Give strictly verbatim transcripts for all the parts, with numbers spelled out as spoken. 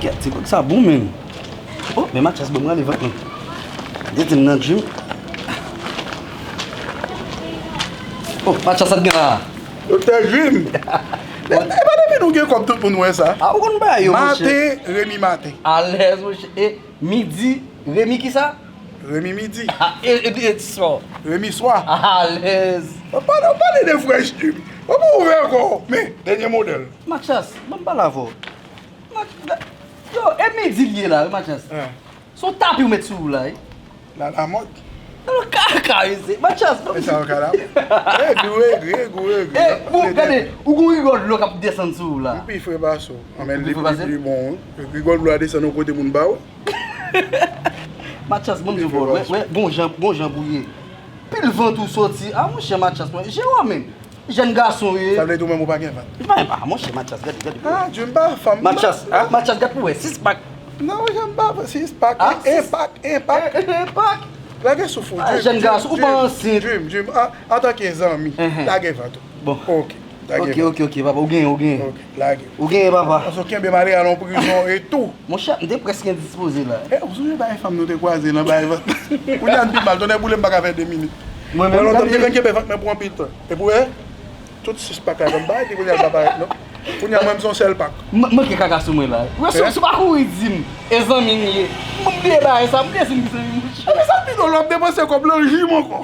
Kèt, ti kout sa bon menm. Oh, men Mathias, bon, m rale vant mwen. Li di m nan gym. Oh, Mathias, sa t gen la? Doktè Jim. E, e pa depi nou gen kòb tout moun wè sa. A, ou konn bagay yo, monchè. Maten, Remi maten. Alèz, monchè. E midi, Remi kisa? Remi midi. A, e, e, e swa. Remi swa. Alèz. Ou pale, ou pale de Fresh Jim. Ou pa ouvè kò w. Men, dènye modèl. Mathias, ban m pale avè w. Mathias, yo, e midi l ye la, wi, Mathias. Se yon tapi ou met sou ou la, wi. La, la mòd. Nan kaka, wi, se Mathias, ban m di. E sa, yo ka la. E, gou, e, gou, e, gou, e, gou. E, bon, gade, ou gon rigòl dlo k ap desann sou ou la. Ou pi fre pase w. Anben, li pi bon, wi. Rigòl dlo a desann yon kote moun ba w. Mathias, ban m di w, bro, wè, wè, gon jan, gon jan pou ye. Pil vant ou soti. A, monchè, Mathias, mwen, Jewòm menm. Jèn gason w ye. Sa vle di ou menm ou pa gen vant? Mwen, a, monchè, Mathias, gade, gade. A, Jim pa fanm. Mathias, a, Mathias, gad pou wè, sis pak. Non, Jim pa fanm, sis pak, en pak, en pak. En pak. Lage souf ou, Jim, jèn gason, ou pa ansent. Jim, Jim, antanke zanmi, lage vant ou. Bon. Ok, lage vant. Ok, ok, ok, papa, ou genyen, ou genyen. Ok, lage. Ou genyen, papa. Paske w kenbe m ale al nan prizon e tou. Monchè, m te prèske endispoze la. E, ou sonje bay fanm nou te kwaze nan bay vant? Kounye a n pi mal, tonnè boule m pa ka fè de minit. Mwen menm, lontan m te konn kenbe vant mwen pou anpil tan. Epi w wè, tout sis pak la, m pa di kounye a l pa parèt non. Kounye a mwen m se yon sèl pak. M manke kaka sou mwen la. Ou wè, si w pa kouri di m, e zanmi m ye. M bliye bagay sa, m bliye si m gen zanmi, monchè. Epi sa pi dwòl, w ap depanse kòb nan jim ankò.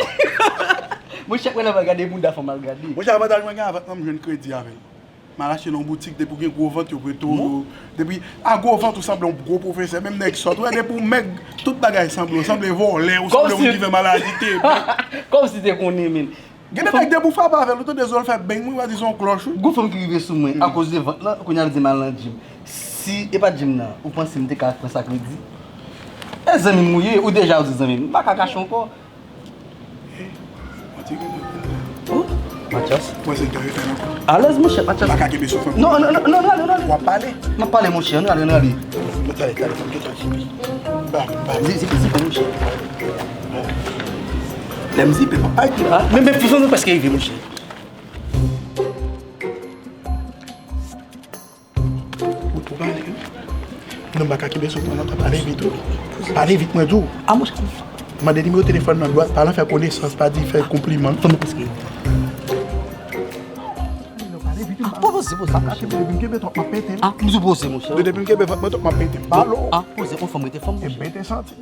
Monchè, wè la, m al gade bounda fanm al gade. Monchè, avantaj mwen gen avèk mwen, m jwenn kredi avè l. M al achte nan yon boutik, depi w gen gwo vant, yo prete w yo. Depi a gwo vant, ou sanble yon gwo pwofesè, menm nèg sòt. Ou wè, depi w mèg, tout bagay sanble, ou sanble vòlè, ou sanble moun ki fè maladi tepe. Kòmsi te konnen, men. Gen de nèg, depi w frape avè l, ou tande zo l fè beng, wi, w a di se yon klòch, wi. Gon fanm ki rive sou mwen, akoz de vant lan, kounye a l di m al nan gym. Si e pa t gym nan, ou panse m te ka pran sa kredi? E zanmi m ou ye, ou deja ou di zanmi m. M pa ka kache ankò. Oh, Mathias. Mwen se kare fè nan kou. Alèz, monchè, Mathias. M pa ka kenbe souf mwen. Non, non, non, non, non, non, non. W ap pale. M ap pale, monchè, ann rale, ann rale. Talè, talè, fò m gentan zipe. Ba, ba. Zi-, zipe, zipe, monchè. Lè m zipe, m ap pale. Ah, men, men, fò nou prèske rive, monchè. Ou, ou pale, wi. Non, m pa ka kenbe sou pran lontan, pale vit, wi. Pale vit, mwen di w. A, monchè. Mande nimewo telefòn nan, dwat, pale, fè konesans, pa di fè konpliman. Fò m prèske. Pale vit, wi. Poze, poze, monchè. Depi m kenbe twòp, m ap pete. A, m di poze, monchè. Depi m kenbe vant mwen twòp, m ap pete. Balo. A, poze, on fanm rete fanm, monchè. E pete santi.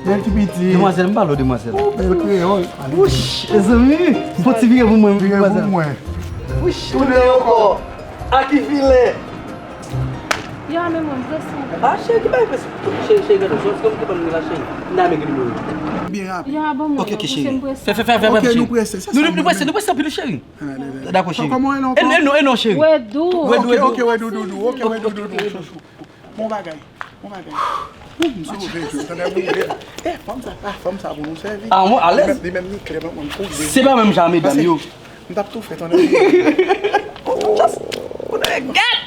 Bèl ti piti. Demwazèl, m pale w, demwazèl. Oh, bèl kreyòl. Wouch, mezanmi. Fè ti vire pou mwen, demwazèl. Vire pou mwen. Wouch, tounen ankò. A ki filen. Ya, men mwen, m prese. A, cheri, ki bagay prese? Cheri, cheri, gade, jodi a m te ban m la, cheri. N a mèg li mwen. Byen rapid. Ya, ban mwen. Ok, ok, cheri. Fè, fè, fè, fè, cheri. Ok, nou prese. Nou, nou prese, nou prese anpil, cheri. Dakò, cheri. Kòman w rele ankò? E non, e non, cheri. Wedou. Wedou, ok, Wedou. Ok, Wedou, Wedou, Wedou, chouchou. Bon bagay, bon bagay. Ou m sove, jodi, tande m ouvè. Eh, fanm sa, ah, fanm sa pou nou sèvi. Ah, mwen alèz. Li menm, li menm, li klè, mwen, mwen, mwen, se pa menm jan medam yo. M t ap tou fè, tande m ouvè. Oh, Mathias, ou nan gad!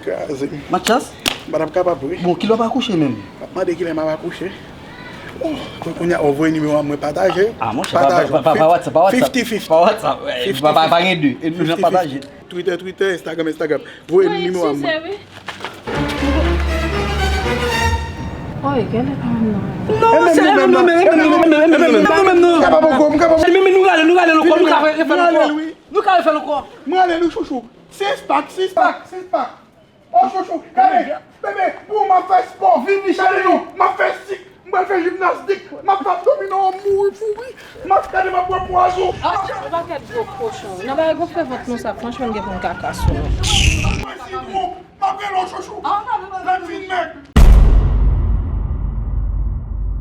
Kraze m. Mathias? M pa t ap kapab, wi. Bon, kilè w ap akouche menm? M ap mande kilè m ap akouche. Oh, kounye a, ou voye nimewo a mwen pataje. Ah, monchè, pa, pa, pa, pa WhatsApp, pa WhatsApp. Fifty fifty. Pa WhatsApp, pa, pa gen de. E nou jan pataje. Twitter, Twitter, Instagram, Instagram. Voye nimewo a mwen. Oy, genlè pa menm non. Non, se menm non, menm non, menm non, menm non. M kapab ankò, m kapab. Men, men nou rale, nou rale l ankò, nou ka refè l ankò. Nou ka refè l ankò. M rale l wi, chouchou. Sis pak, sis pak, sis pak. Oh, chouchou, gade, bebe, pou m ap fè spò. Vini, cheri. M ap fè sik. M pral fè jimnastik, m ap fè abdominal, m mouri pou ri. M ap gade, m ap bwè pwason. Yon pakèt gwo kochon. Nan bagay gonfle vant nou sa, franchman, m gen pou m kaka sou nou. M ap rele w chouchou. Lè m fin mèg,